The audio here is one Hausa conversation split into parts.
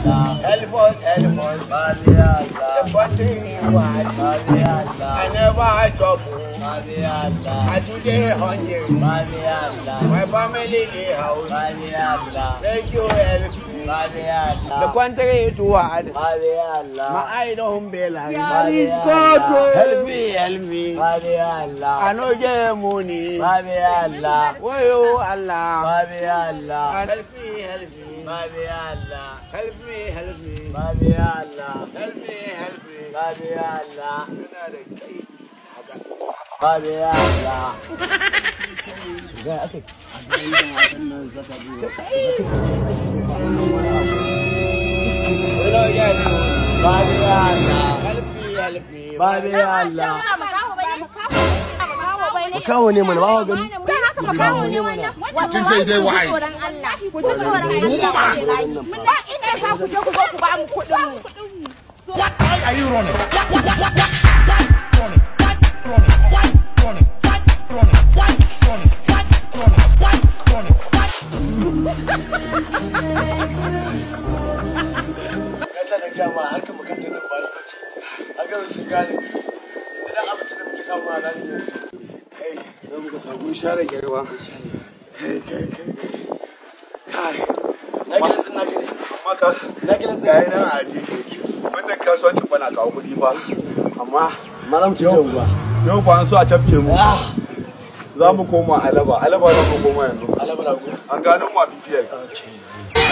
Help us, help us. The country is hard. I never chop. I today hungry. My family dey house. Thank you, help me. The country too hard. My eye don't be like. Help me, help me. I no get money. Oh Allah. Help me, help me. Help me, help me. Help me, help me. Makaho ne mana ba gani. Makaho ne mana. Mutum sai dai wahayi. Mun da inda za ku je ku zo ku ba mu kuɗin mu. What are you running? What running? Running? Running? Running? Running? Running? Running? Ya sa na gaya ma harkar makarantar nan ba ni bace. A ga sun gane. Yanzu dan abincin da muke samu a ranar yanzu. Kai, za mu ka samu share gyarwa. Kai, kai, kai, kai. Kai. Na gina tsin na gina. Amma ka Na gina tsin. yayi nan a aje. Wannan kasuwancin ba na kawo kuɗi ba. Amma Malam ci ba. yau fa an so a cafke mu. Za mu koma Alaba. Alaba za mu koma yanzu. Alaba na gudu. An gano mu a BPL.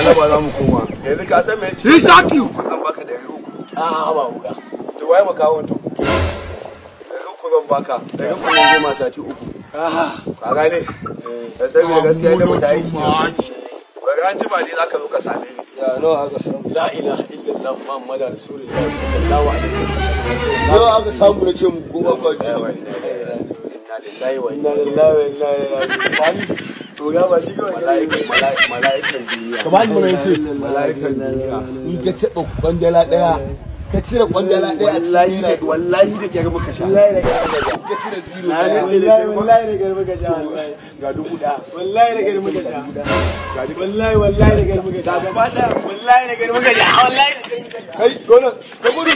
Alaba za mu koma. Yanzu ka san me ce? He shot you. Zan baka 300. A'a ba uga. To waye makawon to? 300 zan baka. 300 ne zai ma sati uku. Ka gane? Da saboda gaskiya da mutum aiki. Bari an jima ne zaka zo ka same ni. Ya nawa aka samu? La ilaha illallah Muhammadu Rasulullah sallallahu alaihi wasallam. Nawa aka samu na ce muku ko ba Inna lillahi wa Inna lillahi wa inna ilaihi raji'un. To ga ba shi kawai mala'ikan duniya. Ka bani mana yace. Mala'ikan duniya. In ka taɓa kwandala ɗaya, ka cire kwandala ɗaya a cikin naira. Wallahi da kyar muka sha. Wallahi da kyar muka sha. Ka cire zero. Wallahi wallahi da kyar muka sha wallahi. Ga 1000. Wallahi da kyar muka sha. Wallahi wallahi da kyar muka sha. Gaba ɗaya. Wallahi da kyar muka sha. Wallahi da kyar muka sha. Kai, zo nan. Ka gudu.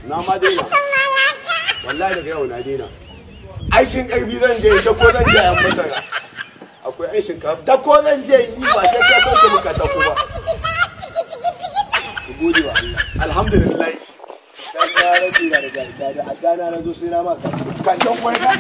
Na ma daina. Wallahi daga yau na daina. Aikin ƙarfi zan je da ko zan je a masara. Akwai aikin ƙarfi. Da ko zan je yi ba sai ka sauke muka ta ko ba. Ku gode wa Allah. Alhamdulillah. Dan na rage da da da a gana na zo sai na maka. Ka san wani ka?